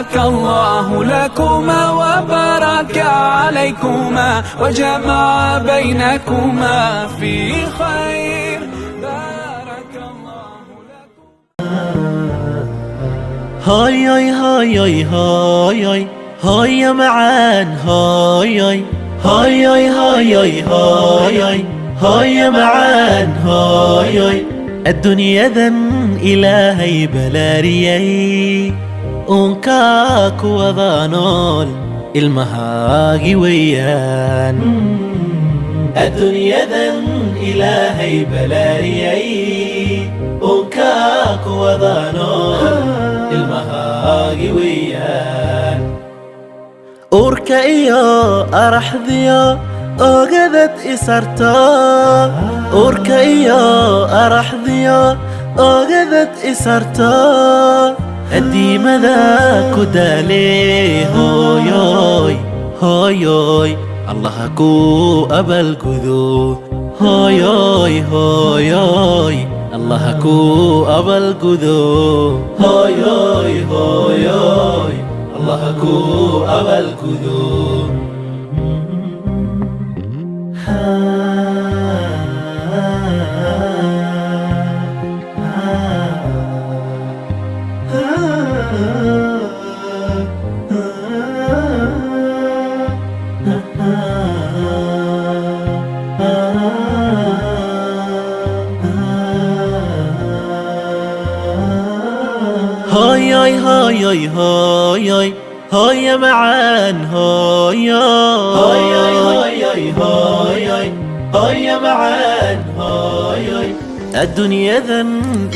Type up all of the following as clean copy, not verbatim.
بارك الله لكما وبارك عليكما وجمع بينكما في خير. بارك الله لكم. Hooyoy, hooyoy, hooyoy, hooyo macaan, hooyoy, hooyoy, hooyoy, hooyoy, hooyo macaan, hooyoy. Adduunyadan Ilaahay balaariyey, uunkaa ku wada nool ilmahaagi weeyaan. Adduunyadan Ilaahay balaariyey, uunkaa ku wada nool ilmahaagi weeyaan. Uurka iyo araxdiyo ogadad isarto, uurka iyo araxdiyo ogadad isarto, adiimada ku daalee, hooyoy, hooyoy, Allaha ku abaalgudo. Hooyoy, hooyoy, Allaha ku abaalgudo. Hooyoy, hooyoy, Allaha ku abaalgudo. Hooyoy, hooyoy, hooyoy, hooyo macaan, hooyoy, hooyoy, hooyoy, hooyoy, hooyo macaan, hooyoy. Adduunyadan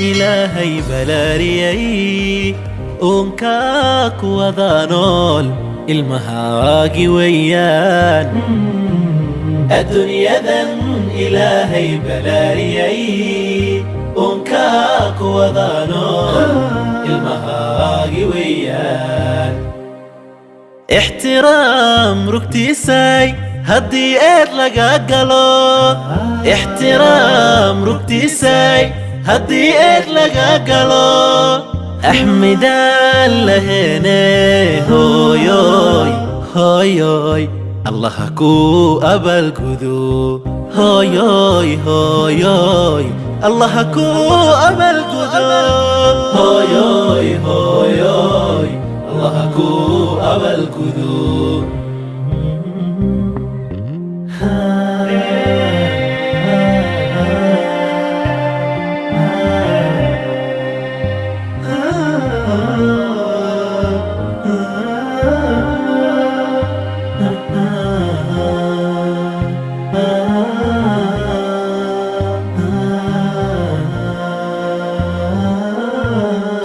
Ilaahay balaariyey, uunkaa ku wada nool ilmahaagi weeyaan. Adduunyadan Ilaahay balaariyey, uunkaa ku wada nool ilmahaagi weeyaan. Ixtiraam rugtiisay haddii eed laga galo, ixtiraam rugtiisay haddii eed laga galo, axmidaan laheene, hooyoy, hooyoy, Allaha ku abaalgudo. Hooyoy, hooyoy, Allaha ku abaalgudo. Hooyoy, hooyoy, Allaha ku abaalgudo.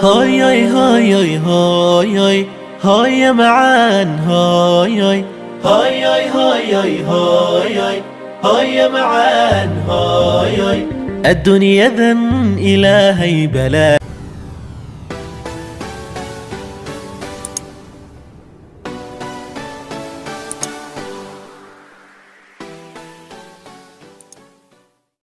Hooyoy, hooyoy, hooyoy, hooyo macaan, hooyoy, hooyoy, hooyoy, hooyoy, hooyo macaan, hooyoy. Adduunyadan Ilaahay balaa